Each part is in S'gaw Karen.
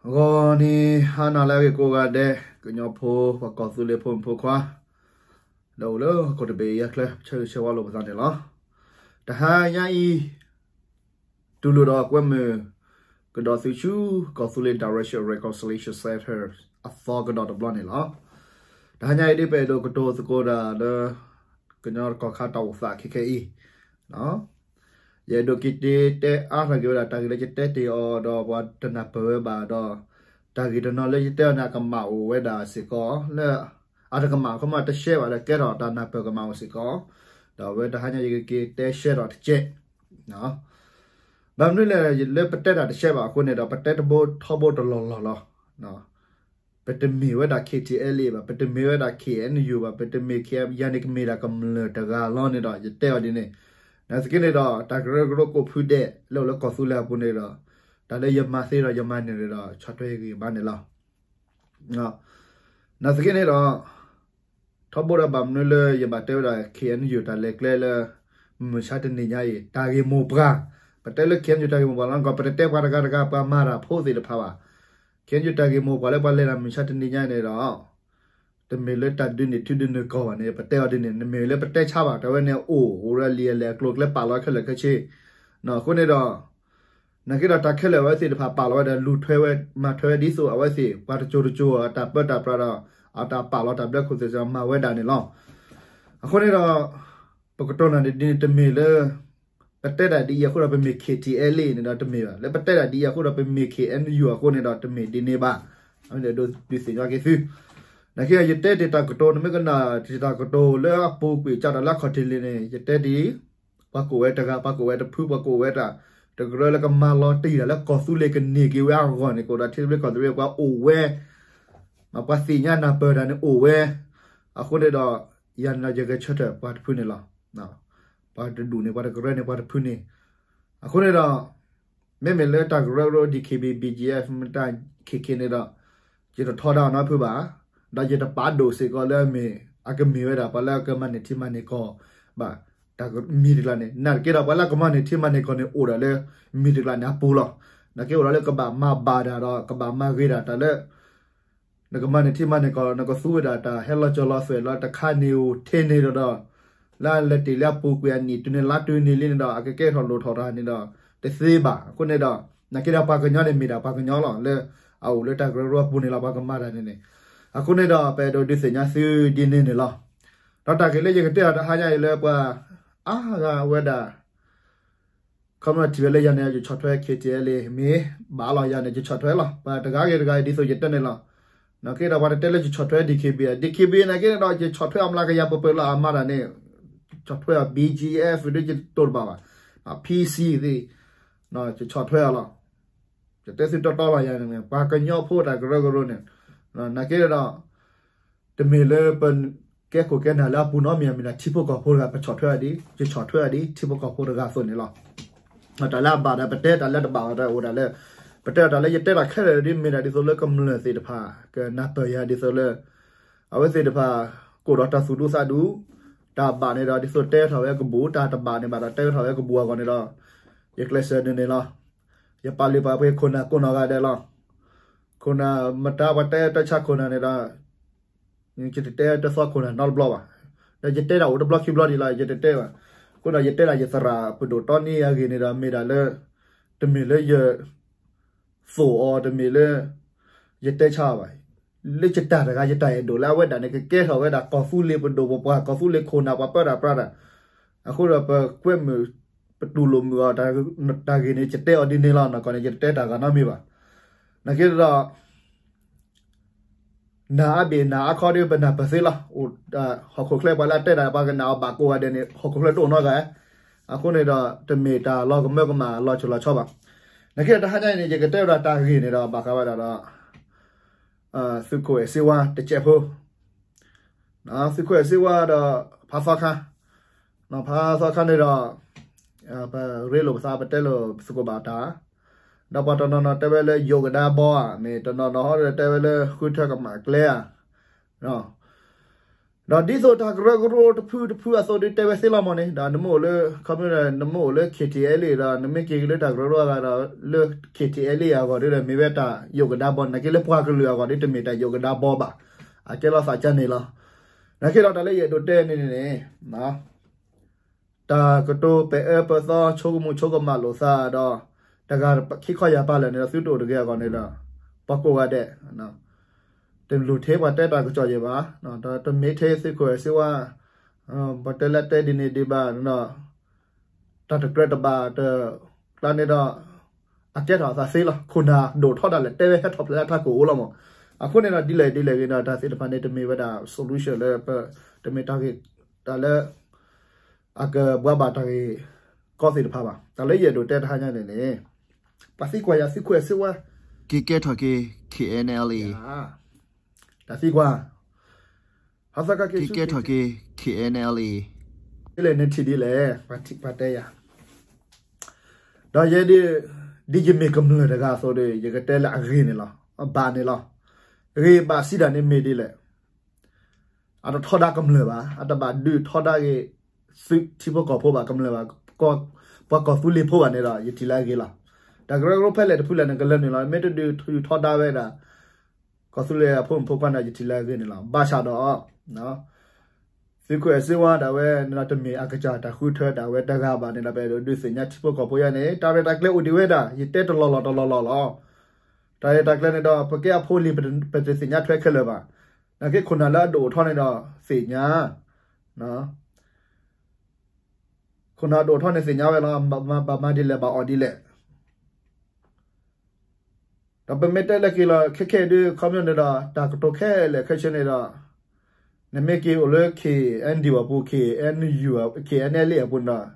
ဂီၤနံၤဟါနၤလၢအဂ့ၤကိးဂၤဒဲး ကညီဖိ ပှၤကီၢ်သူလ့ၤဖိမုၣ်ဖိခွါ လၢအိၣ်လၢဟီၣ်ခိၣ်တဘ့ၣ်အံၤအချၢ ဆၢဂ့ၤဆၢဝါလိာ်ပသးန့ၣ်လီၤ. တဟါညါအံၤ တူၢ်လိာ်ဒီးကွဲမုာ်ကဒီးသုဆူ ကီၢ်သူလ့ၤ Direction Reconciliation Center အသီကဒီးတဘျီန့ၣ်လီၤ. တဟါညါအံၤဒ် ပအဲၣ်ဒိးကတိၤသကိးတၢ်လၢ ကညီတကီၢ်ခါတၢ်အိၣ်သးခဲခဲအံၤ ယအဲၣ်ဒိးက့ၤတဲအါထီၣ်က့ၤဝဲဒၣ် တၢ်ဂ့ၢ်လၢယတဲတ့ၢ်အီၤဒီး ပှၤတနၢ်ပၢၢ်ဝဲဘၣ်ဒီး တၢ်ဂ့ၢ်တနီၤလၢယတဲအီၤန့ၣ် အကမၣ်အိၣ်ဝဲဒၣ်စ့ၢ်ကီး လၢအတကမၣ်ခီမ့ၢ်တရှဲဘၣ်ဒီး ကဲထီၣ်တၢ်နၢ်ပၢၢ်ကမၣ်အိၣ်စ့ၢ်ကီး ဒီးအဝဲတဟါညါယကက့ၤတဲရှဲထီၣ်တကဲး ဘၣ်မနုၤလဲၣ် လၢပတဲတၢ်တရှဲဘၣ်အဃိန့ၣ်ဒီး ပတဲတဘိထီဘိတလီၢ်လီၢ်လီၤ. ပတမ့ၢ်ဝဲဒၣ် K T L A ဘၣ်, ပတမ့ၢ်ဝဲဒၣ် K N U ဘၣ်, ပတမ့ၢ် K M ယၤန့ၣ်ကမ့ၢ်ဒၣ်ကမျၢၢ်တဂၤလီၤန့ၣ်ဒီး ယတဲအီၤဒ်န့ၣ်, နာ်သက့န့ၣ်ဒီး တၢ်ကရၢကရိကိးဖုဒဲးလၢအိၣ်လၢကီၢ်သူလ့ၤအပူၤန့ၣ်ဒီး တၢ်လၢယမၤသ့ဒီးယမၤန့ၢ်ဒီး ဆီၣ်ထွဲဂ့ၤဘၣ်န့ၣ်လီၤ. နာ်သက့န့ၣ်ဒီး ထီဘိဒီးဘၣ်မနုၤလၢယဘၣ်တဲဝဲဒၣ် K N U တၢ်လဲၤကျဲလၢ မုၢ်ဆါတနံၤညါအံၤ တၢ်ဂ့ၢ်မိၢ်ပှၢ်, ပတဲလၢ K N U တၢ်ဂ့ၢ်မိၢ်ပှၢ်လီၤကီး ပတတဲပှၤတဂၤတဂၤပှၤမၤတၢ်ဖိသ့ၣ်တဖၣ်ဘၣ်. K N U တၢ်ဂ့ၢ်မိၢ်ပှၢ်လၢပှၤလဲၤတၢ်မုၢ်ဆါတနံၤညါန့ၣ်ဒီး တမ့ၢ်လၢတၢ်ဒုးန့ၢ်ထံဒုးန့ၢ်ကီၢ်ဘၣ်န့ၣ် ပတဲအီၤဒ်န့ၣ် နမ့ၢ်လၢပတဲဆါဘၣ် တၢ်ဝဲန့ၣ်အိၣ် အိၣ်ဒီးလံာ်အလဲၢ်အကျိၤအကျဲပာ်လီၤခဲလၢာ်ခဲဆ့ အဃိန့ၣ်ဒီး နာ်က့ဒီးတၢ်ခဲလၢာ်အဝဲသ့ၣ်တဖၣ်ပာ်လီၤဝဲဒီး လူၤထွဲဝဲ မၤထွဲဝဲဒ်သိးအဝဲသ့ၣ် ပှၤတစိၤတစိၤအတၢ်ပၢတၢ်ပြးဒီး အတၢ်ပာ်လီၤတၢ်ဘျၢခိၣ်သ့ၣ်စ့ၢ်မၤဝဲဒၣ်န့ၣ်လီၤ. အဃိန့ၣ်ဒီး ပကတိၤနၢ်ဒ်န့ၣ် တမ့ၢ်လၢ ပတဲတၢ်ဒ်အံၤအဃိဒီးပမ့ၢ် K T L A န့ၣ်ဒီးတမ့ၢ်ဘၣ်, လၢပတဲတၢ်ဒ်အံၤအဃိဒီးပမ့ၢ် K N U အဃိန့ၣ်ဒီးတမ့ၢ်ဒ်န့ၣ်ဘၣ်. ဒုးသ့ၣ်ညါက့ၤသု နာ်က့ဒီး ယတဲတ့ၢ်တၢ်ကတိၤ နမ့ၢ်ကနၣ်တ့ၢ်တၢ်ကတိၤလၢအပူၤကွံာ်ကၢ်ဒီးလၢအခီၣ်ထံးလံန့ၣ် ယတဲတ့ၢ် ပှၤကိးဝဲတဂၤ ပှၤကိးဝဲတဖု ပှၤကိးဝဲတၢ် တကရၢလၢကမၤလီၤတံၢ်တၢ်လၢကီၢ်သူလ့ၤကန့ၢ်က့ၤဝဲအဂီၢ်န့ၣ် ကအိၣ်ဒီးထံသဘျ့ကီၢ်သဘျ့ပှၤအိၣ်ဝဲ ပှၤသ့ၣ်ညါနၢ်ပၢၢ်တၢ်န့ၣ်အိၣ်ဝဲ, အဃိန့ၣ်ဒီး ယၤန့ၣ်ဒီးယဂဲၤဆၢထၢၣ်ပှၤတဖုန့ၣ်လီၤ. ပှၤတဒူၣ်န့ၣ် ပှၤတကရၢန့ၣ် ပှၤတဖုန့ၣ်, အဃိန့ၣ်ဒီး မ့မ့ၢ်လၢတၢ်ကရၢကရိ D K B B G F မ့ၢ်တၢ် K K န့ၣ်ဒီး ယတထီဒါအီၤနီတဖုဘၣ်, ဒီးယတပာ်ဒိၣ်စ့ၢ်ကီးလၢအမ့ၢ်အကမ့ၢ်ဝဲဒၣ် ပှၤလၢအကမၤန့ၢ်ထံမၤန့ၢ်ကီၢ်ဘၣ်, တၢ်မံၤတကျါန့ၣ် နာ်သက့ဒီး ပှၤလၢအကမၤန့ၢ်ထံမၤန့ၢ်ကီၢ်န့ၣ် အိၣ်ဒီးလၢမံၤတကျါန့ၣ်အပူၤလီၤ. နာ်သက့အိၣ်ဒီးလၢကဘၣ်မၤဘၣ်တၢ်ဒီး ကဘၣ်မၤဂ့ၤတၢ် တၢ်လၢ နကမၤန့ၢ်ထံမၤန့ၢ်ကီၢ် နကသူဝဲဒၣ်တၢ်ဟဲလီၤစၢၤလီၤသွဲၣ်လီၤ တခါန့ၣ်အိၣ်ထဲန့ၣ်ဒီး လၢအလဲၤတ့ၢ်လၢအပူၤကွံာ်အနံၣ်တုၤန့ၣ်လါတုၤန့ၣ်လံန့ၣ်ဒီး အကကဲထီၣ်လိၣ်ထီၣ်တၢ်န့ၣ်ဒီး တသ့ဘၣ်. အဃိန့ၣ်ဒီး နာ်သက့ဒီးပှၤကညီန့ၣ်မ့ၢ်ဒၣ်ပှၤကညီလီၤ လၢအအိၣ်လၢတၢ်ကရၢကရိအပူၤန့ၣ်လီၤ ပှၤကမၤတၢ်န့ၣ်န့ၣ်. အဃိန့ၣ်ဒီး ပအဲၣ်ဒိးဒုးသ့ၣ်ညါသုဒ်န့ၣ်န့ၣ်လီၤ. ဒီးတၢ်ဂ့ၢ်လၢယကတဲအီၤတဟါညါအံၤလၢပှၤအါဂၤဝဲဒၣ် ခီမ့ၢ်ထံၣ်ဝဲလၢယၤန့ၣ် ယဆီၣ်ထွဲ K T L A မ့ၢ်ဘၣ်လီၤ ယၤန့ၣ် ယဆီၣ်ထွဲလီၤ. ပှၤတဂၤဂ့ၤတဂၤ ဒ်သိးယတဲန့ၣ်လီၤ. နာ်သက့ဒီး ပှၤတတဲလၢယဆီၣ်ထွဲ D K B, D K B နာ်သက့န့ၣ်ဒီး ယဆီၣ်ထွဲအမျးကယၤပှဲၤပှဲၤလီၤ အမၤတၢ်န့ၣ်, ဆီၣ်ထွဲအီၤ B G F ဒ်ယတိၢ်တဘၣ်ဘၣ်, P C သ့ၣ်, ယဆီၣ်ထွဲအီၤလီၤ. ယတဲသုတီတီလီၤ ယၤန့ၣ် ပှၤကညီဖိတၢ်ကရၢကရိန့ၣ်, နာ်သက့ဒီး တမ့ၢ်လၢပကဲခိၣ်ကဲနၢ်လၢအပူၤနီတမံၤ မ့ၢ်ဒၣ်ထံဖိကီၢ်ဖိတဂၤ ပဆီၣ်ထွဲအီၤဒ် ယဆီၣ်ထွဲအီၤဒ် ထံဖိကီၢ်ဖိတဂၤအသိးန့ၣ်လီၤ. တၢ်လၢအဘၣ်ဒီးပတဲ တၢ်လၢတဘၣ်ဒီးအိၣ်ဒၣ်လၢ ပတဲတၢ်လၢယတဲတၢ်ခဲလၢာ်ဒ်မ့ၢ်ဒၣ်ဒ်သိးလၢကမျၢၢ်သ့ၣ်တဖၣ် ကနၢ်ပၢၢ်ယၤဒ်သိးလၢ အဝဲသ့ၣ်တဖၣ် ကအိၣ်ဒီးတၢ်သူၣ်ဒူသးဒူ, တၢ်ဘၣ်န့ၣ်ဒီးဒ်သိးတဲထီၣ်ဝဲကဘူၣ်, တၢ်တဘၣ်န့ၣ်ဘၣ်ဒီးတဲထီၣ်ဝဲကဘူၣ်အဂီၢ်န့ၣ်ဒီး ယကျဲးစၢးန့ၣ်န့ၣ်လီၤ. ယပာ်လုၢ်ပာ်ပှ့ၤခိၣ်နၢ်ကိးနီၢ်ဂၤဒဲးလီၤ. ခိၣ်နၢ်မတၤပှၤတဲတၢ်ဆါခိၣ်နၢ်န့ၣ်ဒီး ယတတဲတသီခိၣ်နၢ်နီတဘျီဘၣ်. ဒီးယတဲဒၣ်အိၣ်တဘျီခံဘျီဒံးလီၤ ယတတဲဘၣ်. အဃိဒီးယတဲဒၣ်ယသရၣ်ပဒိၣ်တီနံအဂ့ၢ်န့ၣ်ဒီး မ့ၢ်ဒၣ်လၢ တမ့ၢ်လၢယ သိၣ်အီၤ တမ့ၢ်လၢ ယတဲဆါအီၤဘၣ်. လၢယတၢ်တဂၤ ယတၢ်အဲၣ်ဒိးလၢအဝဲဒၣ်န့ၣ် ကကဲထီၣ်ဝဲဒၣ်ကီၢ်သူလ့ၤပဒိၣ်ပပှၢ် ကီၢ်သူလ့ၤခိၣ်နၢ်ပှၤပၢတၢ်ပြးတၢ်. အဃိဒီးပကွဲမုာ် ပတူၢ်လိာ်မုာ်အီၤ တၢ်ဂ့ၢ်န့ၣ် ယတဲအီၤဒ်န့ၣ်လီၤ. နီၢ်ကီၢ်န့ၣ် ယတတဲတၢ်ဂၤနီတမံၤဘၣ်. နာ်သက့ဒီး နၢ်အါဘ့ၣ်နၢ်အါခီဒီး ပနၢ်ပၢၢ်သ့လီၤ. ဟီၣ်ခိၣ်ချၢပှၤလၢအတဲတၢ် ပှၤကနၣ်အီၤဘၣ်ကိးဂၤဒဲးန့ၣ် ဟီၣ်ခိၣ်ချၢတအိၣ်နီတဂၤ. အဃိန့ၣ်ဒီး တမ့ၢ်တၢ်လီၤကမၢကမၣ်လီၤဆီၣ်လီၤဆီဘၣ်. နာ်သက့ဒီးတဟါညါအံၤန့ၣ် ယကတဲဝဲဒၣ်တၢ်ဂ့ၢ်န့ၣ်ဒီး ဘၣ်ဃးဝဲဒၣ်ဒီး သုးခိၣ်အဲၣ်စ့ဝါတစဲးဖိ သုးခိၣ်အဲၣ်စ့ဝါဒီး ဖးသီခါ, ဖးသီခါန့ၣ်ဒီး ပရ့လိာ်ပသး ပတဲလိာ်ပသကိးဘၣ်တၢ်, ဒီးပှၤတနီၤနီၤတဲဝဲလၢယိးကဒါဘီဧါ, မ့ၢ်တနီၤနီၤဟီဒီးတဲဝဲလၢဃုထၢကမၣ်ကျဲဧါ. ဒီးဒ်သိးတၢ်ကရၢကရိတဖုတဖုအသိးဒီးတဲဝဲသ့လီၤမၢ်န့ၣ် ဒီးနမ့ၢ်အိၣ်လၢ ခီဖျိနမ့ၢ်အိၣ်လၢ K T L A ဒီး နမ့ၢ်က့ၤလၢတၢ်ကရၢကရိအဂၤဒီး လၢ K T L A အဂီၢ်ဒီး မ့ၢ်ဝဲတၢ်ယိးကဒါဘီ နာ်က့လၢပှၤကလုာ်အဂီၢ်ဒီး တမ့ၢ်တၢ်ယိးကဒါဘီဘၣ်. အကဲလီၤသးကန့ၣ်လီၤ. နာ်က့ဒီးတၢ်လၢယအဲၣ်ဒိးတဲန့ၣ်န့ၣ် တၢ်ကတိၤပဲာ်အၢပဲာ်သီ ဆိကမိၣ်ဆိကမးလိာ်သးဒီး တဂၤခံခီယၢ်ပာ်လၢာ်န့ၣ်ဒီး သုတအိၣ်တဂ့ၤအဂီၢ်န့ၣ်ဒီး ပှၤကိးဂၤဒဲး တလူၤထဲပှၤတဲတၢ်ကစီၣ်ယဲၢ်ဘၣ်, ဒီးတမ့ၢ်ထဲသုးခိၣ်အဲၣ်စ့ဝါ ပှၤတဲလၢတဲဒ်န့ၣ်ဒ်ဘၣ်ဒီး တၢ်တကြၢးတဘၣ်တကျါန့ၣ်ဒီး အကဲထီၣ်အသးသ့လီၤ. ခိၣ်နၢ်ဒိၣ်ထီဒၣ်လဲာ် တဲဝဲဟဲထီၣ်ဖျဲးလၢထးခိၣ်အိၣ်လီၤမၢ်. အဃိန့ၣ်ဒီး ဒ်လဲၣ်ဒ်လဲၣ်ဂ့ၤဒီး တၢ်သ့ၣ်တဖၣ်န့ၣ် တမ့ၢ်ဝဲဒၣ် solution လၢပ တမ့ၢ်တၢ်ဂ့ၢ် တၢ်လၢ အကဘှါဘၣ်တၢ်ဂ့ၢ်ကီသ့ၣ်တဖၣ်ဘၣ်. တၢ်လၢယအဲၣ်ဒိးတဲတဟါညါန့ၣ်န့ၣ် ပှၤသံကွၢ်ယၤသုးခိၣ်အဲၣ်စ့ဝါ က့ၤကဲထီၣ်က့ၤ K N L A တၢ်သံကွၢ် က့ၤကဲထီၣ်က့ၤ K N L A ဒ်လဲၣ်န့ၣ်ထံၣ်ဒ်လဲၣ် ပှၤတဲယၤ ဒီးယဲဒ် ဒ်ယမ့ၢ်ကမျၢၢ်တဂၤအသိးဒီး ယကတဲလၢအဂ့ၤန့ၣ်လီၤ, အဘၣ်န့ၣ်လီၤ. ဂ့ၤဘၣ်စံးဒၣ်န့ၣ်မ့ၢ်ဒ်လဲၣ်. အတထီဒါကမျၢၢ်ဘၣ်, အတဘၣ်ဒုးထီဒါက့ၤ သုးထံဖိကီၢ်ဖိဘၣ်, ကမျၢၢ်ဘၣ်, ပှၤကီၢ်သူလ့ၤဖိဘၣ်န့ၣ်ဒီး ယထံၣ်လၢအဂ့ၤလီၤ. တၢ်ကရၢကရိဖဲလဲၣ်တဖုလဲၣ်န့ၣ် ကလၢနုာ်လီၤ, မ့ၢ်တဒုးထီဒါဝဲဒၣ် ကီၢ်သူလ့ၤအဖိမုၣ်ဖိခွါန့ၣ် ယထံၣ်လၢအဂ့ၤန့ၣ်လီၤ. ဘၣ်ဆၣ်ဒီး သုးခိၣ်အဲၣ်စ့ဝါဒၣ်ဝဲန့ၣ်ဒီး တမ့ၢ်အကစၢ်တၢ်ဃုထၢဒၣ်ဝဲတဂၤဘၣ်န့ၣ်ဒီး ပအဲၣ်ဒိးဒုးသ့ၣ်ညါထံဖိကီၢ်ဖိယါန့ၣ် တၢ်ရဲၣ်တၢ်ကျဲၤအိၣ်ဒံးဝဲဒၣ် ယတဲတလီၢ်လီၢ်တလီၢ်လီၢ်လီၤ. တၢ်ရဲၣ်တၢ်ကျဲၤန့ၣ်ဒီး ပကဲအဖိလံၤ ပတသ့ၣ်ညါထွဲခဲလၢာ်ဘၣ်. နာ်က့ခိၣ်နၢ်လၢအဒိၣ်အိၣ်ထီၣ်န့ၣ်ဒီး သ့ၣ်ညါ ခိၣ်နၢ်ဒိၣ်ထီၣ်န့ၣ် သ့ၣ်ညါဝဲလီၤ, ဘၣ်မၤဒ်လဲၣ် ဘၣ်အီၣ်ဒ်လဲၣ်. ဒီးပမ့ၢ်တဲလၢက့ၤလီၤ ခဲခဲအံၤဒုး ခီဖျိန့ၣ်ဒီး တၢ်ကတိၤခဲလၢာ်ခဲဆ့န့ၣ်ဒီး နမ့ၢ်က့ၤအိၣ်လၢ K N D O အပူၤ K N U K N L A အပူၤန့ၣ်ဒီး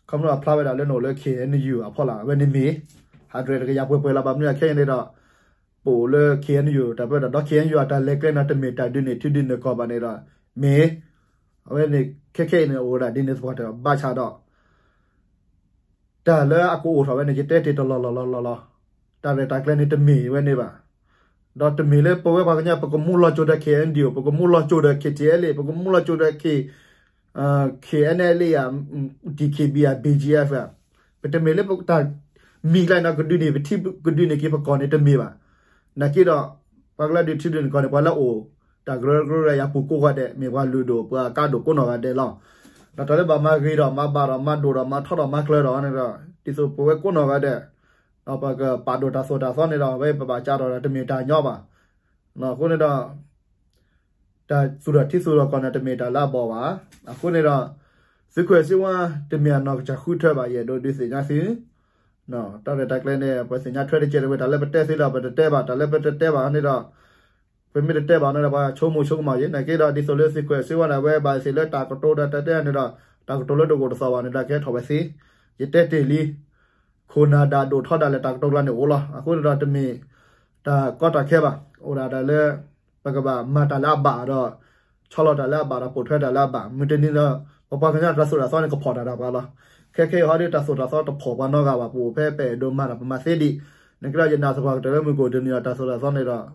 ခီဖျိအဖျါဝဲဒၣ်လၢနအိၣ်လၢ K N U အဖီလာ် အဝဲန့ၣ်မ့ၢ် ဟးဒြဲးတကယၤပှဲၤပှဲၤလီၤ. ဘၣ်မနုၤအခဲအံၤန့ၣ်ဒီး ပအိၣ်လၢ K N U တၢ်ပၢတၢ်ဒီး K N U အတၢ်လဲၤကျဲန့ၣ် တမ့ၢ်တၢ်ဒုးန့ၢ်ထံဒုးန့ၢ်ကီၢ်ဘၣ်န့ၣ်ဒီး မ့ၢ် အဝဲန့ၣ် ခဲခဲအံၤန့ၣ် အိၣ်ဝဲဒၣ်ဒ်န့ၣ်သပှၢ်တၢၢ် ဘၣ်ဆၣ်ဒီး တၢ်လၢအကအိၣ်ထီၣ်ဝဲန့ၣ် ယတဲတ့ၢ်တလီၢ်လီၢ်လီၢ်လီၢ်လီၤ. တၢ်ရဲၣ်တၢ်ကျဲၤန့ၣ် တမ့ၢ်ဝဲန့ၣ်ဘၣ်. ဒီးတမ့ၢ်လၢပဝဲပှၤကညီ ပကမူလီၤစိၤဒီး K N D O ပကမူလီၤစိၤဒီး K T L A ပကမူလီၤစိၤဒီး K K N L A ဧါ, D K B ဧါ, B G F ဧါ, ပတမ့ၢ်လၢပတၢ်မံၤကျါန့ၣ် ကဒုးန့ၢ်ပထံ ကဒုးန့ၢ်က့ၤပကီၢ်န့ၣ်တမ့ၢ်ဘၣ်. နာ်က့ဒီး ပှၤကလၢဒုးထံဒုးန့ၢ်ကီၢ်န့ၣ် ပှၤလၢအအိၣ် တၢ်ကရၢကရိလၢယၤပူၤကိးဂၤဒဲး မ့ၢ်ပှၤလုၢ်ဒိၣ်ပှၤကါဒိၣ်ကိးနီၢ်ဂၤဒဲးလီၤ. ဒီးတၢ်လၢဘၣ်မၤဂ့ၤဒီးမၤဘၣ်ဒီးမၤဒိၣ်ဒီးမၤထီဒီးမၤကျၢၤဒီးန့ၣ်ဒီး ဒ်သိးပဝဲကိးနီၢ်ဂၤဒဲး ဒီးပကပာ်ဒိၣ်တၢ်သိၣ်တၢ်သီန့ၣ်ဒီး အဝဲပဘၣ်ကးထီၣ်ဒီးတမ့ၢ်တၢ်ညီဘၣ်. အဃိန့ၣ်ဒီး တၢ်သူၣ်ထီၣ်ထံသူၣ်ထီၣ်ကီၢ်န့ၣ် တမ့ၢ်တၢ်လၢအဘီၣ်ဘၣ်. အဃိန့ၣ်ဒီး သုးခိၣ်အဲၣ်စ့ဝါ တမ့ၢ်အနီၢ်ကစၢ်ဃုထၢဘၣ် ယအဲၣ်ဒိးဒုးသ့ၣ်ညါသု တၢ်ရဲၣ်တၢ်ကျဲၤန့ၣ် ပသ့ၣ်ညါထွဲတကဲးတဝဲ တၢ်လၢပတဲသ့ဒီး ပတတဲဘၣ်, တၢ်လၢပတတဲဘၣ်န့ၣ်ဒီး ပမ့ၢ်တတဲဘၣ်န့ၣ်ဒီး ပှၤဆိကမိၣ်ဆိကမးယဲ နာ်က့ဒီး ဒ်သိးလၢသုးခိၣ်အဲၣ်စ့ဝါဒၣ်ဝဲ ဘၣ်သ့ၣ်လၢတၢ်ကတိၤဒီးတၢ်တဲန့ၣ်ဒီး တၢ်ကတိၤလၢတအိၣ်တသီဘၣ်န့ၣ်ဒီး ကဟဲထီၣ်ဝဲသ့, ယတဲတ့ၢ်လံ ခိၣ်နၢ်ဒၣ်ဒိၣ်ထီဒၣ်လဲာ် တၢ်ကတိၤကျါန့ၣ်အိၣ်လီၤ. အဃိန့ၣ်ဒီး တမ့ၢ်တၢ်ကီတၢ်ခဲဘၣ်. အိၣ်ဒၣ်တၢ်လၢ ပကဘၣ်မၤတၢ်လၢအဘၣ်ဒီး ဆီလီၤတၢ်လၢအဘၣ်ဒီး ပိာ်ထွဲတၢ်လၢအဘၣ်. မုၢ်တနံၤဒီး ပပှၤကညီတၢ်သိၣ်တၢ်သီန့ၣ် ကဖီၣ်တၢ်ဒၣ်ပှၤလီၤ. ခဲခဲအံၤဟီဒီး တၢ်သိၣ်တၢ်သီတဖီၣ်ပှၤနီတဂၤဘၣ်. ပအိၣ်ဖဲပအဲၣ်ဒိးမၤတၢ်ပမၤသ့ဒံး. နကဒီးယနာ်သပှၢ်ကတၢၢ်လၢမုၢ်ကအိၣ်တနံၤဒီး တၢ်သိၣ်တၢ်သီန့ၣ်ဒီး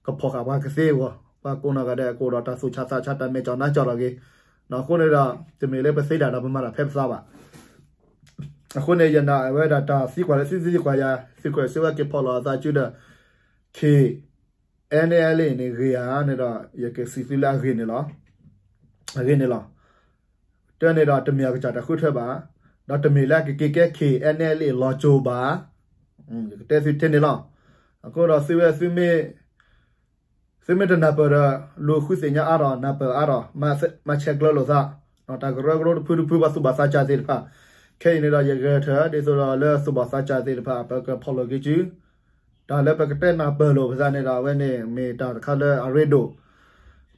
ကဖီၣ်ဃာ်ပှၤကသ့အဂီၢ်, ပှၤကိးနီၢ်ဂၤဒဲး ကအိၣ်ဒီးတၢ်သူၣ်ဆးသးဆး တၢ်မဲာ်ကၠီၣ်နါကၠီၣ်လီၤက့ၤ. အဃိန့ၣ်ဒီး တမ့ၢ်လၢပသ့ဒၣ်ဒီးပမၤတၢ်ဖဲပသးဘၣ်. အဃိန့ၣ် ယနာ်ဝဲဒၣ်တၢ်သံကွၢ်လၢသုသံကွၢ်ယၤ သုးခိၣ်အဲၣ်စ့ဝါက့ၤဖီၣ်လီၤအသးစုဒီး K N L A န့ၣ်ဂ့ၤဧါန့ၣ်ဒီး ယကစံးသုလၢအဂ့ၤန့ၣ်လီၤ. အဂ့ၤန့ၣ်လီၤ. တဲန့ၣ်ဒီး တမ့ၢ်အကစၢ်တၢ်ဃုထၢဘၣ်, ဒီးတမ့ၢ်လၢအကက့ၤကဲ K N L A လီၤစိၤဘၣ်. ယကတဲသုထဲန့ၣ်လီၤ. အဃိဒီးသုဝဲသုမ့ၢ် သုမ့ၢ်တနၢ်ပၢၢ်ဒီး လူၤဃုသ့ၣ်ညါအါထီၣ် နၢ်ပၢၢ်အါထီၣ် မၤဆဲးကျၢလိာ်သး, တၢ်ကရၢကရိတဖုတဖု ပှၤသူၣ်ဘီၣ်သးစၢ်သ့ၣ်တဖၣ်, ခဲအံၤန့ၣ်ဒီး ယဂဲၤထၢၣ် ဒ်သိးဒီးလၢသူၣ်ဘီၣ်သးစၢ်သ့ၣ်တဖၣ် ပကဖီၣ်လိာ်က့ၤစု တၢ်လၢပကတဲနၢ်ပၢၢ်လိာ်ပသးန့ၣ်ဒီး အဝဲန့ၣ်မ့ၢ်တၢ်တခါလၢအရ့ဒိၣ်,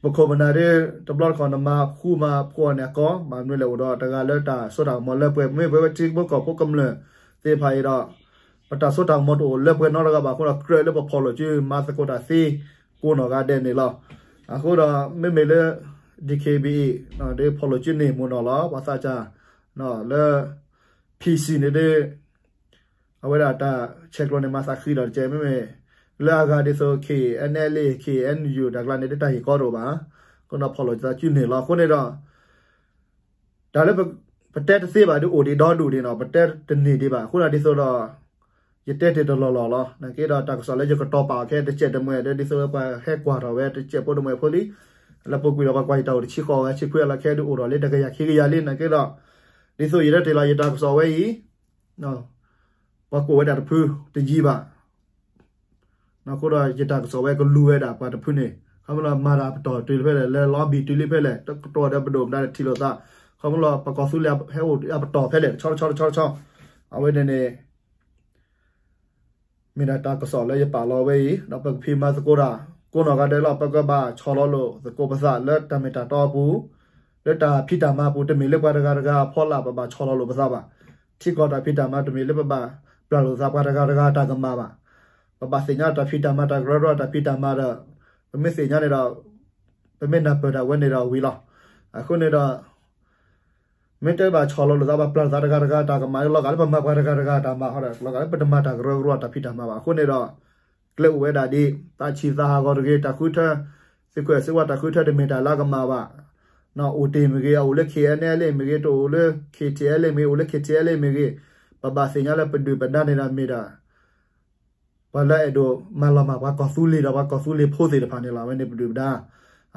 ပခိၣ်ပနၢ်ဒ် တဘျီတခီၣ်နမၤဃူမၤဖိးန့ၣ်အကီ, ဘၣ်မနုၤလဲၣ်အိၣ်ဒီးတဂၤလၢတၢ်စိတၢ်ကမီၤလၢပှဲၤ, မ့မ့ၢ်ပဝဲထံဖိကီၢ်ဖိကမျၢၢ်သ့ၣ်တဖၣ်အံၤဒီး ပတၢ်စိတၢ်ကမီၤတအိၣ်လၢပှဲၤနီတဂၤဘၣ်အဃိဒီး ကြၢးလၢပဖီၣ်လိာ်စု မၤသကိးတၢ်သ့ ကိးနီၢ်ဂၤဒဲးန့ၣ်လီၤ. အဃိဒီး မ့မ့ၢ်လၢ D K B A ဒ်ဖီၣ်လိာ်စုန့ၣ် မိၢ်နီၢ်လီၤ ပှၤသးစၢ် လၢ P C န့ၣ်ဒ် အဝဲဒၣ်တၢ်ဆဲးကျိးန့ၣ် မၤသးဃံးဒီးတကဲ မ့မ့ၢ် လၢအဂၤဒ်သိး K N L A K N U တၢ်ကျါန့ၣ်ဒ်တၢ်ဟ့ၣ်ကီတအိၣ်ဘၣ်. အဃိဒီးဖီၣ်လိာ်သးစုန့ၣ်လီၤ. အဃိန့ၣ်ဒီး တၢ်လၢပတဲတသ့ဘၣ်ဒီးအိၣ်ဒံးဒီဒူၣ်ဒံးနီၤ, ပတဲတန့ၢ်ဒံးဘၣ်. အဃိဒီးဒ်သိးဒီး ယတဲတ့ၢ်တလီၢ်လီၢ်လီၤ. နာ်က့ဒီးတၢ်ကစီၣ်လၢယကတီၤပာ်အီၤခဲတစဲးတမှဲာ်ဒီး ဒ်သိးလၢပှၤဟဲကွၢ်ထီၣ်ဝဲတစဲးဖိတမှဲာ်ဖိလံ, လၢပူၤကွံာ်ဒီးပှၤကွၢ်ယတၢ်အိၣ်တဆံဃိးဂၤဆံခွံဂၤလၢခဲဒုးအိၣ်ထီၣ်လၢတကယၤခံကယၤလံ. နာ်က့ဒီး ဒ်သိးယတဲတ့ၢ်လီၤ ယတၢ်ကစီၣ်ဝဲအံၤ ပှၤကိးဝဲဒၣ်တဖုတယံၤဘၣ်. အဃိဒီးယတၢ်ကစီၣ်ဝဲကလူၤဝဲဒၣ်ပှၤတဖုန့ၣ် ခီဖျိလၢမၤတၢ်ပတီၢ်တုၤဖဲလဲၣ်, လၢ lobby တုၤလံဖဲလဲၣ်, တကတီၢ်ဒီးပဒိၣ်မတၤန့ၣ်ထံၣ်လိာ်သး, ခီဖျိလၢပကီၢ်သူလ့ၤဟဲအိၣ်အပတီၢ်ဖဲလဲၣ် တဆီတဆီတဆီတဆီ, အဝဲန့ၣ်န့ၣ် မ့ၢ်ဒၣ်တၢ်ကစီၣ်လၢယပာ်လီၤဝဲအံၤ, ဒီးပကဖံးမၤသကိးတၢ်ကိးနီၢ်ဂၤဒဲးလီၤ. ပကဘၣ်ဆီၣ်လီၤလိာ်သကိးပသးလၢတၢ်မ့ၢ်တၢ်တီအပူၤ, လၢတၢ်ဖံးတၢ်မၤအပူၤ, တမ့ၢ်လၢပှၤတဂၤတဂၤအဖီလာ် ပဘၣ်ဆီၣ်လီၤလိာ်ပသးဘၣ်. ထံကီၢ်တၢ်ဖံးတၢ်မၤ တမ့ၢ်လၢပဘၣ်ပျၢ်လိာ်သးပှၤတဂၤတဂၤတၢ်ကမၣ်ဘၣ်. ပဘၣ်သ့ၣ်ညါတၢ်ဖံးတၢ်မၤ တၢ်ကရၢကရိတၢ်ဖံးတၢ်မၤဒီး ပမ့ၢ်သ့ၣ်ညါန့ၣ်ဒီး ပမ့ၢ်နၢ်ပၢၢ်တၢ်ဝဲန့ၣ်ဒီးဝံၤလီၤ. အဃိန့ၣ်ဒီး မ့ၢ်တဲဘၣ်ဆီၣ်လီၤလိာ်သး ဘၣ်ပျၢ်လိာ်သးတဂၤတဂၤတၢ်ကမၣ် လီၤဂာ်လၢပမၤပှၤတဂၤတဂၤတၢ်မၤဃီဒီး လီၤဂာ်လၢပတမၤတၢ်ကရၢကရိတၢ်ဖံးတၢ်မၤဘၣ်. အဃိန့ၣ်ဒီး ကျဲအိၣ်ဝဲဒၣ်ဒ် သးဆံးသးဟးဂီၤတဂ့ၤ, တၢ်ဃုထၢ သုးခိၣ်စ့ဝါတၢ်ဃုထၢတမ့ၢ်တၢ်လၢအကမၣ်ဘၣ်. အိၣ်တ့ၢ်မ့ၢ်ဂ့ၤ, အိၣ်လၢ ခ့ၣ်အဲၣ်အ့ၣ်လ့ၣ် မ့ၢ်ဂ့ၤ, တအိၣ်လၢ ခ့ၣ်ထံၣ်အဲၣ်လ့ၣ် မ့ၢ်ဂ့ၤ, အိၣ်လၢ ခ့ၣ်ထံၣ်အဲၣ်လ့ၣ် မ့ၢ်ဂ့ၤ, ပဘၣ်သ့ၣ်ညါလၢပဒုၣ်ပဒါန့ၣ်ဒီးမ့ၢ်ဒၣ် ပှၤလၢအဲၣ်ဒိးမၤလီၤမၢ်ပှၤကီၢ်သူလ့ၤဒီးပှၤကီၢ်သူလ့ၤဖိသ့ၣ်တဖၣ်န့ၣ်လီၤ. အဝဲန့ၣ်ပဒုၣ်ပဒါ.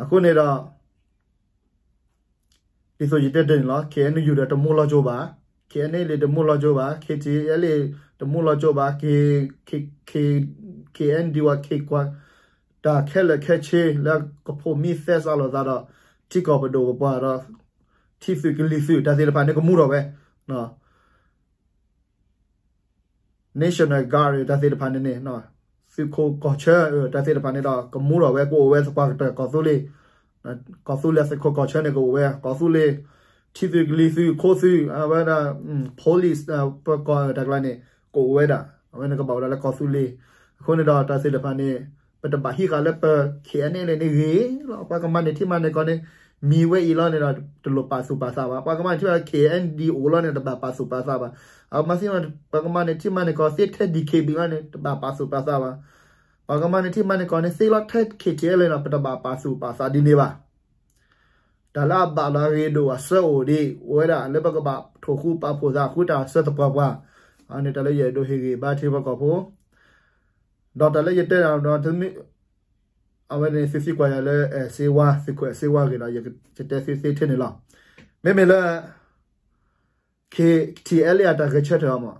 အဃိန့ၣ်ဒီး ဒ်သိးယတဲတ့ၢ်န့ၣ်လီၤ, ခ့ၣ်အဲၣ်ယူၣ်ဒီးတမူလီၤကၠိဘၣ်, ခ့ၣ်အဲၣ်အ့ၣ်လ့ၣ်တမူလီၤကၠိဘၣ်, ခ့ၣ်ထံၣ်အဲၣ်လ့ၣ်တမူလီၤကၠိဘၣ်, ခ့ၣ်အဲၣ်ဒံးဝဲ ခ့ၣ်ကွၢ် တၢ်ခဲလၢာ်ခဲဆ့လၢကဖိးမံသဲစးလိာ်သးဒီး ထံကီၢ်ပဒိၣ်ပပှၢ်ဒီး ထံသုးကလံၤသုး တၢ်သ့ၣ်တဖၣ်န့ၣ်ကမူထီၣ်ဝဲ National Guard တၢ်သ့ၣ်တဖၣ်န့ၣ်န့ၣ် သုးခိၣ်ကီၢ်ဆၢ တၢ်သ့ၣ်တဖၣ်န့ၣ်ဒီး ကမူထီၣ်ဝဲ ကအိၣ်ဝဲသပှၢ်ကတၢၢ် ကီၢ်သူလ့ၤ ကီၢ်သူလ့ၤသုးခိၣ်ကီၢ်ဆၢန့ၣ် ကအိၣ်ဝဲ ကီၢ်သူလ့ၤ ထံသုးကလံၤသုး ခိသုး အဝဲဒၣ် police ပကီၢ်တၢ်ကျါန့ၣ် ကအိၣ်ဝဲဒၣ် အဝဲန့ၣ်ကဘၣ်အိၣ်ဒၣ်လၢကီၢ်သူလ့ၤ. အဃိန့ၣ်ဒီးတၢ်သ့ၣ်တဖၣ်န့ၣ် ပတဘၣ်ဟံးဃာ်လၢပ ခ့ၣ်အဲၣ်အ့ၣ်လ့ၣ်န့ၣ်ဂ့ၤလီၤ. ပှၤကမၤန့ၢ်ထံမၤန့ၢ်ကီၢ်န့ၣ် မံၤဝဲအံၤလီၤန့ၣ်ဒီး တလိၣ်ပာ်သူၣ်ပာ်သးဘၣ်. ပှၤကမၤန့ၢ်ထံ ခ့ၣ်အဲၣ်ဒံးအိၣ်လီၤန့ၣ် တဘၣ်ပာ်သူၣ်ပာ်သးဘၣ်. အမၤသ့ ပှၤကမၤန့ၢ်ထံမၤန့ၢ်ကီၢ်သ့ထဲ DKB လီၤန့ၣ် တဘၣ်ပာ်သူၣ်ပာ်သးဘၣ်. ပှၤကမၤန့ၢ်ထံမၤန့ၢ်ကီၢ်န့ၣ် သ့လီၤထဲ ခ့ၣ်ထံၣ်အဲၣ်လ့ၣ်န့ၣ် ပတဘၣ်ပာ်သူၣ်ပာ်သးဒ်န့ၣ်ဘၣ်. တၢ်လၢအဘၣ်လီၤအဂ့ၤဒိၣ်အဆၢအိၣ်ဒံး အိၣ်ဝဲဒၣ်လၢပကဘၣ်ထိၣ်ဃူပာ်ဖှိၣ်သးဃုတၢ်ဆၢသပှၢ်ပှၢ်, အန့ၣ်တၢ်လၢယအဲၣ်ဒိးဟ့ၣ်ဂံၢ်ဘါထံဖိကီၢ်ဖိ, ဒီးတၢ်လၢယတဲဒီး အဝဲန့ၣ်သုသံကွၢ်ယၤလၢအဲၣ်စ့ဝါ သုးခိၣ်အဲၣ်စ့ဝါဂ့ၤဒီး ယတဲသုသ့ထဲန့ၣ်လီၤ. မ့မ့ၢ်လၢ ခ့ၣ်ထံၣ်အဲၣ်လ့ၣ်အတၢ်ဂဲၤဆၢထၢၣ်အမး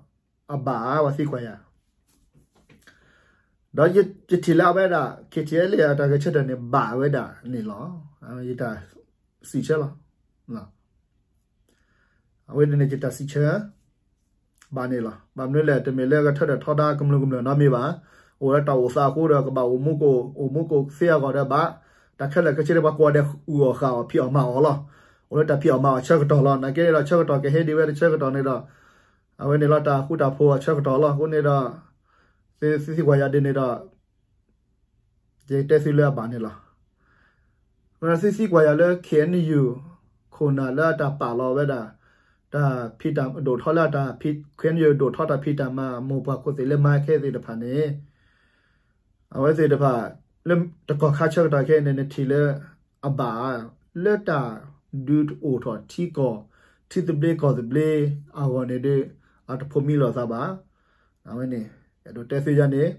အဘၣ်ဧါ ပှၤသံကွၢ်ယၤ ဒီးယထံၣ်လၢအဝဲဒၣ် ခ့ၣ်ထံၣ်အဲၣ်လ့ၣ်အတၢ်ဂဲၤဆၢထၢၣ်န့ၣ် ဘၣ်ဝဲဒၣ်န့ၣ်လီၤ. ယတၢ်စံးဆၢလီၤ. အဝဲန့ၣ်န့ၣ်ယတၢ်စံးဆၢ ဘၣ်န့ၣ်လီၤ. ဘၣ်မနုၤလဲၣ် တမ့ၢ်လၢကထၢထီၣ်ထီဒါကမျၢၢ်ကမျၢၢ်နီတမံၤဘၣ်. အိၣ်လၢတၢ်အိၣ်သးအဃိဒီး ကဘၣ်အိၣ်မူကအိၣ် အိၣ်မူကအိၣ်သ့အဂီၢ်ဒီးဘၣ်. တၢ်ခဲလၢာ်ခဲဆ့ဒီး ပှၤကိးဂၤဒဲးအုၣ်အီၣ်ဃုအီၣ်ဖံးအီၣ်မၤအီၣ်လီၤ. အိၣ်လၢတၢ်ဖံးအီၣ်မၤအီၣ်ဆၢကတီၢ်လီၤ. နာ်က့ဒီးဆၢကတီၢ်ကဟဲဒံးဝဲတဆၢကတီၢ်န့ၣ်ဒီး အဝဲန့ၣ်လီၤ တၢ်ဃူတၢ်ဖိးအဆၢကတီၢ်လီၤ. အဃိန့ၣ်ဒီး သုသံကွၢ်ယၤဒ်န့ၣ်ဒီး ယတဲသုလၢအဘၣ်န့ၣ်လီၤ. သုသံကွၢ်ယၤလၢ ခ့ၣ်အဲၣ်ယူၣ် ခိၣ်နၢ်လၢအတၢ်ပာ်လီၤဝဲဒၣ် တၢ်ဖံးတၢ်ဒိၣ်ထီၣ်လၢအတၢ် ခ့ၣ်အဲၣ်ယူၣ် ဒိၣ်ထီၣ်တၢ်ဖံးတၢ်မၤ မိၢ်ပှၢ်ခိၣ်သ့ၣ်လၢမၤခဲသ့ၣ်တဖၣ်န့ၣ် အဝဲသ့ၣ်တဖၣ် လၢတကီၢ်ခါဆၢကတီၢ်ခဲအံၤန့ၣ် နထံၣ်လၢအဘၣ် လၢတၢ်ဒုးအိၣ်ထီၣ်ထံကီၢ် ထံသဘျ့ကီၢ်သဘျ့အဂီၢ်န့ၣ်ဒီး အတဖိးမံလိာ်သးဘၣ်. အဝဲန့ၣ် အဲၣ်ဒိးတဲသုယၤန့ၣ် ဒီး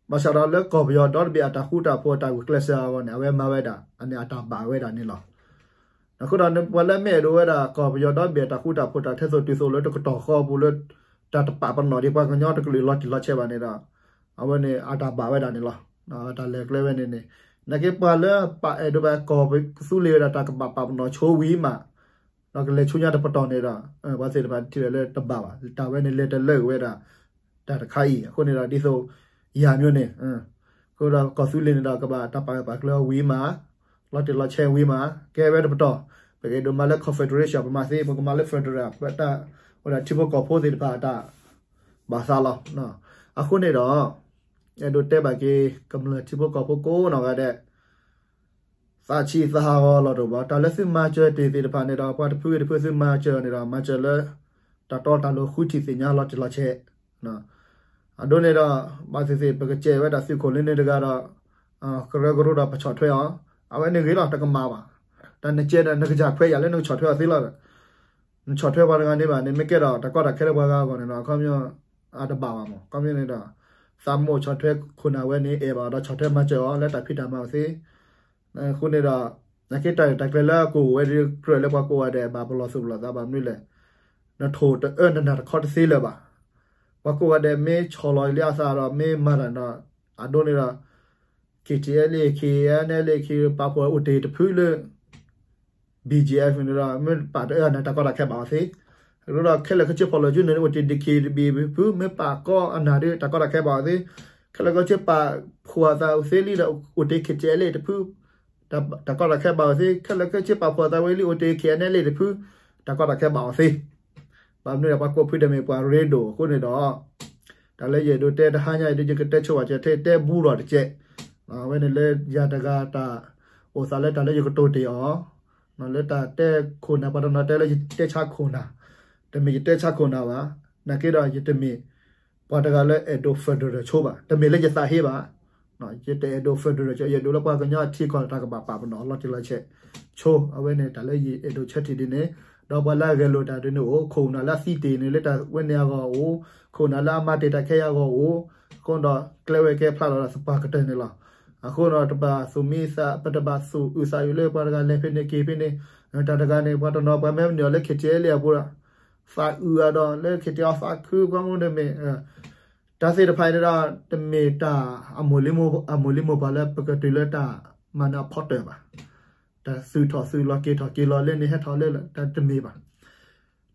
ဘၣ်ဆၣ်ဒီးလၢကီၢ်ပယီၤဒီတဘ့ၣ်အတၢ်ဃူတၢ်ဖိးတၢ်ဂုာ်ကျဲးစၢးအဂီၢ်န့ၣ် အဝဲမၤဝဲဒၣ် အန့ၣ်အတၢ်ဘၣ်ဝဲဒၣ်န့ၣ်လီၤ. အဃိဒီးပှၤလၢမ့ၢ်အဲၣ်ဒိးဝဲဒၣ်ကီၢ်ပယီၤဒီတဘ့ၣ်အတၢ်ဃူတၢ်ဖိးတၢ်ထဲသိးတုၤသိးလၢတကတီၢ်ဃီအပူၤလၢ တၢ်တပာ်ပနီၣ်ဒံးပှၤကညီတကလုာ်လီၤတံၢ်လီၤဆဲးဘၣ်န့ၣ်ဒီး အဝဲန့ၣ်အတၢ်ဘၣ်ဝဲဒၣ်န့ၣ်လီၤ. တၢ်လဲၤကျဲဝဲန့ၣ်န့ၣ် နာ်က့ပှၤလၢပအဲၣ်ဒိးဘၣ်ကီၢ်ပသူလ့ၤဝဲဒၣ်တၢ်ကဘၣ်ပာ်ပနီၣ်ဆိဝံၤမး ဒီးကလဲၤဆူညါတပတီၢ်န့ၣ်ဒီး ပှၤသ့ၣ်တဖၣ်ထံၣ်ဝဲလၢတဘၣ်ဘၣ် တၢ်ဝဲန့ၣ်လဲၤတလၢာ်ဝဲဒၣ် တၢ်တခါအံၤ အဃိန့ၣ်ဒီးဒ်သိး ယၤမျိုးန့ၣ် အဃိဒီးကီၢ်သူလ့ၤန့ၣ်ဒီးကဘၣ်တၢ်ပာ်ဂၢၢ်ပာ်ကျၢၤဝံၤမး လီၤတံၢ်လီၤဆဲးဝံၤမး ကဲဝဲတပတီၢ် ပကအဲၣ်ဒိးမၤလၢ confederation ပမၤသ့ ပကမၤလၢ federal ပတၢ်အိၣ်ဒၣ်ထံဖိကီၢ်ဖိသ့ၣ်တဖၣ်အတၢ်ဘၣ်သးလီၤ. အဃိန့ၣ်ဒီး အဲၣ်ဒိးတဲဘၣ်က့ၤ ကမျၢၢ်ထံဖိကီၢ်ဖိကိးနီၢ်ဂၤဒဲး သးဆံးသးဟးဂီၤလီၤတအိၣ်ဘၣ်. တၢ်လၢသုမၤစၢၤတ့ၢ်သ့ၣ်တဖၣ်န့ၣ်ဒီး ပှၤတဖုဂ့ၤတဖုသုမၤစၢၤန့ၣ်ဒီး မၤစၢၤလၢ တၢ်တီတၢ်လိၤဃုထံၣ်သ့ၣ်ညါလီၤတံၢ်လီၤဆဲး အဒိန့ၣ်ဒီး ဘၣ်သ့ၣ်သ့ၣ် ပကစဲးဝဲဒၣ်သုးခိၣ်လၢန့ၣ်တဂၤဒီး ကရၢကရိဒီးပဆီၣ်ထွဲအီၤ အဝဲန့ၣ်ဂ့ၤလီၤ တကမၣ်ဘၣ်. တၢ်နကဲဒီး နကစၢ်ခွဲးယာ်လၢနကဆီၣ်ထွဲအီၤသ့လီၤ. နဆီၣ်ထွဲပှၤတဂၤန့ၣ်ဘၣ်န့ၣ် မ့ၢ်ကဲဒီးတၢ်ကီတၢ်ခဲလၢပှၤဂၤအဂီၢ်န့ၣ်ဒီး ခီပညီ အတဘၣ်ဘၣ်မး. ခီပညီန့ၣ်ဒီး သးမိၣ်ဆီၣ်ထွဲခိၣ်နၢ်ဝဲန့ၣ် အဲၣ်ဘၣ်ဒီးဆီၣ်ထွဲမၤစၢၤအီၤလၢတၢ်ဖံးတၢ်မၤအီၤသ့ အဃိန့ၣ်ဒီး နာ်က့တၢ်ရဲၣ်တၢ်ကျဲၤလၢအကအိၣ်ဝဲဒီး ကြၢးလၢပှၤကိးဂၤဒဲး ဘၣ်ပလီၢ်သူၣ်ပလီၢ်သးဘၣ်မနုၤလဲၣ်. နထိၣ်တအၢနနၢ်တခီတသ့လၢၤဘၣ်. ပှၤကိးဂၤဒဲးမ့ၢ်ဆီၣ်လီၤလံအသးဒီး မ့ၢ်မၤတၢ်ဒီး အဒိန့ၣ်ဒီး KTLA KNLA ပာ်ဖှိၣ်အိၣ်တ့ၢ်တဖုလၢ BGF န့ၣ်ဒီး မ့ၢ်ပာ်တအၢအနၢ် တၢ်ကီတၢ်ခဲဘၣ်အီၤသ့. ဒီးခဲလၢာ်ခဲဆ့ဖီၣ်လိာ်စုန့ၣ် အိၣ်တ့ၢ် DKBA ဖု မ့ၢ်ပာ်ကီအနၢ်ဒီး တၢ်ကီတၢ်ခဲဘၣ်အီၤသ့. ခဲလၢာ်ခဲဆ့ပာ်ဖှိၣ်အသးသ့လံဒီး အိၣ်တ့ၢ် KTLA တဖု တၢ်ကီတၢ်ခဲဘၣ်အီၤသ့. ခဲလၢာ်ခဲဆ့ပာ်ဖှိၣ်အသးဝဲလံ အိၣ်တ့ၢ် KNLA တဖု တၢ်ကီတၢ်ခဲဘၣ်အီၤသ့. ဘၣ်မနုၤဒီး ပှၤကိးဖုဒဲးမ့ၢ်ပှၤရ့ဒိၣ်အဃိန့ၣ်ဒီး တၢ်လၢယအဲၣ်ဒိးတဲတဟါညါအံၤဒီး ယကတဲဆိဝဲကဲထဲတဲဘူးလီၤတကဲး. အဝဲန့ၣ်လၢယၤတဂၤတၢ် အိၣ်သးလၢတၢ်လၢယကတိၤတ့ၢ်အီၤ လၢတၢ်တဲခိၣ်နၢ် ပှၤတနီၤတဲလၢယတဲဆါခိၣ်နၢ်, တမ့ၢ်ယတဲဆါခိၣ်နၢ်ဘၣ်. နာ်က့ဒီးယတမ့ၢ် ပှၤတဂၤလၢအဲၣ်ဒိး federal ဆိဘၣ်, တမ့ၢ်လၢယသးဟ့ဘၣ်. ယတအဲၣ်ဒိး federal ဆိ, ယအဲၣ်ဒိးလၢပှၤကညီထံကီၢ်တၢ်ကဘၣ်ပာ်ပနီၣ်လီၤတံၢ်လီၤဆဲးဆိ, အဝဲန့ၣ်တၢ်လၢယအဲၣ်ဒိးဆၢထံၣ်ဒ်န့ၣ်, ဒီးပှၤလၢအဂဲၤလိာ်တၢ်ဒ်န့ၣ်အိၣ်, ခိၣ်နၢ်လၢအသံတ့ၢ်န့ၣ်လၢတၢ်ဝဲန့ၣ်အဂီၢ်အိၣ်, ခိၣ်နၢ်လၢအမၤတ့ၢ်တၢ်ခဲအံၤအဂီၢ်အိၣ်, အဃိဒီးကျဲဝဲကဲဖျါလီၤဒီးသပှၢ်ကတၢၢ်န့ၣ်လီၤ. အဃိဒီးတဘၣ်သူၣ်မံသး, ပတဘၣ်သူၣ်အုးသးအုးလၢပှၤတဂၤလဲၤဖဲန့ၣ်က့ၤဖဲန့ၣ်, တၢ်တဂၤန့ၣ် ပှၤတနီၤပှၤမ့ၢ်နုာ်အီၤလၢ KTLA အပူၤဒီး သးအုးအါဒီး လၢ KTLA သးခု ပှၤမ့ၢ်တမ့ၢ် တၢ်သ့ၣ်တဖၣ်န့ၣ်ဒီး တမ့ၢ်တၢ်အမိၢ်လံၤမိၢ်ပှၢ်လၢပကတုၤလၢတၢ်မၤနၢၤအဖီတၢၣ်ဘၣ်. တၢ်သုးထီၣ်သုးလီၤ က့ၤထီၣ်က့ၤလီၤ လၢန့ၣ်ဟဲထီၣ်လၢ တၢ်တမ့ၢ်ဘၣ်.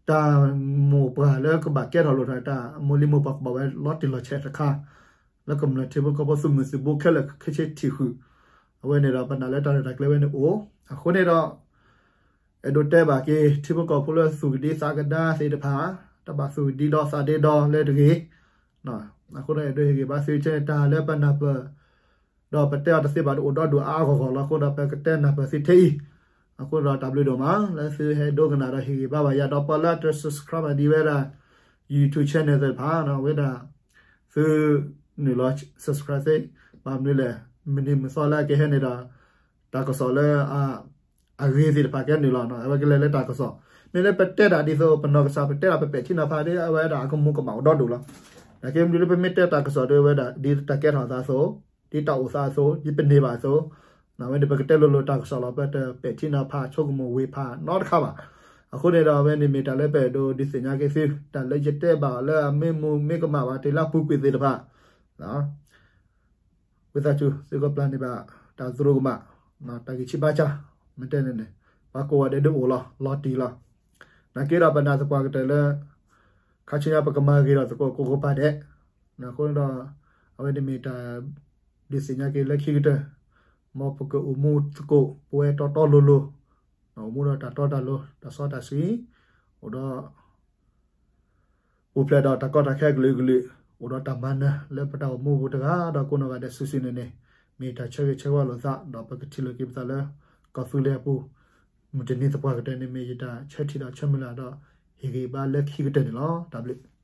တၢ်မိၢ်ပှၢ်လၢကဘၣ်ကဲထီၣ်လိာ်ထီၣ် တၢ်မိၢ်လံၤမိၢ်ပှၢ်ကဘၣ်ဝဲလီၤတံၢ်လီၤဆဲးတခါ လၢကမျၢၢ်ထံဖိကီၢ်ဖိသုးမုၢ်သုးဘိခဲလၢာ်ခဲဆ့ထံၣ်ဃုာ်, အဝဲန့ၣ်ဒီးပနာ်လၢတၢ်ရဲၣ်တၢ်ကျဲၤဝဲန့ၣ်အိၣ်, အဃိန့ၣ်ဒီး အဲၣ်ဒိးတဲဘၣ်က့ၤ ထံဖိကီၢ်ဖိလၢသူၣ်ကဒံသးကဒါသ့ၣ်တဖၣ်, တဘၣ်သူၣ်ကဒံဒီသးဒ့ဒီလၢတဂ့ၤ. အဃိဒီးအဲၣ်ဒိးဟ့ၣ်ဂံၢ်ဘါသုထဲန့ၣ် တၢ်လၢပနၢ်ပၢၢ် ဒီးပတဲအီၤတသ့ဘၣ်တအိၣ်ဒီဒူၣ်အါအါဂီၢ်ဂီၢ်လီၤ. အဃိဒီးပကတဲနၢ်ပၢၢ်သုထဲအံၤ, အဃိဒီးတၢ်ဘျုးဒိၣ်မး လၢသုဟဲဒိကနၣ်ဒီးဟ့ၣ်ဂံၢ်ဘါဘၣ်ယၤ ဒီးပှၤလၢအတ subscribe ဒံးဝဲဒၣ် YouTube channel သ့ၣ်တဖၣ် ဝဲဒၣ် သုနုာ်လီၤ subscribe သ့, ဘၣ်မနုၤလဲၣ်, မုၢ်နံၤမုၢ်သီလၢအကဟဲန့ၣ်ဒီး တၢ်ကစီၣ်လၢ အဂ့ၤသ့ၣ်တဖၣ်ကဲနုာ်လီၤ, အဝဲကလဲၤလၢတၢ်ကစီၣ်, မ့ၢ်လၢပတဲတၢ်ဒ်သိး ပနီၢ်ကစၢ်ပတဲတၢ် ပပဲာ်ထံနီၤဖးဒီး အဝဲဒၣ်အကမူၤကမၣ်အိၣ်ဒီဒူၣ်လီၤ. နာ်က့မနုၤလၢပမ့ၢ်တဲတၢ်ကစီၣ်ဒီး အဝဲဒၣ်ဒ်တၢ်ကဲထီၣ်သးအသိး, ဒ်တၢ်အိၣ်သးအသိး, ဒ်ပန့ၢ်ဘၣ်အသိး, အဝဲန့ၣ်ပကတဲလိၤလိၤတၢ်ကစီၣ်လီၤ. ပတပဲာ်ထံနီၤဖးဆိကမိၣ်ဝ့ၤဖးနီတခါဘၣ်. အဃိန့ၣ်ဒီး အဝဲန့ၣ်မ့ၢ်တၢ်လၢပအဲၣ်ဒိးဒုးသ့ၣ်ညါက့ၤသု, တၢ်လၢယတဲဘၣ်အီၤလၢအမ့ၢ်မူမ့ၢ်ကမၣ်ဘၣ် တ့ၢ်လၢအပူၤကွံာ်သ့ၣ်တဖၣ် ဝံသးစူၤ သုကပျၢ်န့ၢ်ဘၣ် တၢ်သရူးကမၣ်, တၢ်ဂံၢ်ဆံးဘါစၢ်, မ့ၢ်တဲန့ၣ်န့ၣ် ပှၤကိးဂၤဒဲးဒုးအိၣ်လီၤ လီၤတံၢ်လီၤ. နာ်က့ဒီးပနာ်သပှၢ်ကတၢၢ်လၢ ခါဆူညါပကမၤဂ့ၤထီၣ်သကိးကိးဂၤဒဲး, အဃိဒီး အဝဲန့ၣ်မ့ၢ်တၢ်ဒုးသ့ၣ်ညါက့ၤလၢခံကတၢၢ်, မ်ပကအိၣ်မူသကိး ပဝဲတီတီလိၤလိၤ, အိၣ်မူဒီးတၢ်တီတၢ်လိၤ တၢ်စီတၢ်ဆှံ, အိၣ်ဒီး ပူၤဖျဲးဒီးတၢ်ကီတၢ်ခဲအကလုာ်ကလုာ်, အိၣ်ဒီးတၢ်မၤနၢၤလၢပတၢ်အိၣ်မူပူၤတဂၤဒီးကိးနီၢ်ဂၤဒဲးစုာ်စုာ်န့ၣ်န့ၣ်, မ့ၢ်တၢ်ဆၢဂ့ၤဆၢဝါလိာ်သး ဒီးပကထံၣ်လိာ်က့ၤပသးလၢ ကီၢ်သူလ့ၤအပူၤ, မုၢ်တနံၤသပှၢ်ကတၢၢ်န့ၣ် မ့ၢ်ယတၢ်ဆၢထံၣ်ဒီးဆၢမုၢ်လၢ်ဒီး ဟ့ၣ်ဂံၢ်ဘါလၢခံကတၢၢ်န့ၣ်လီၤ. တၢ်ဘျုး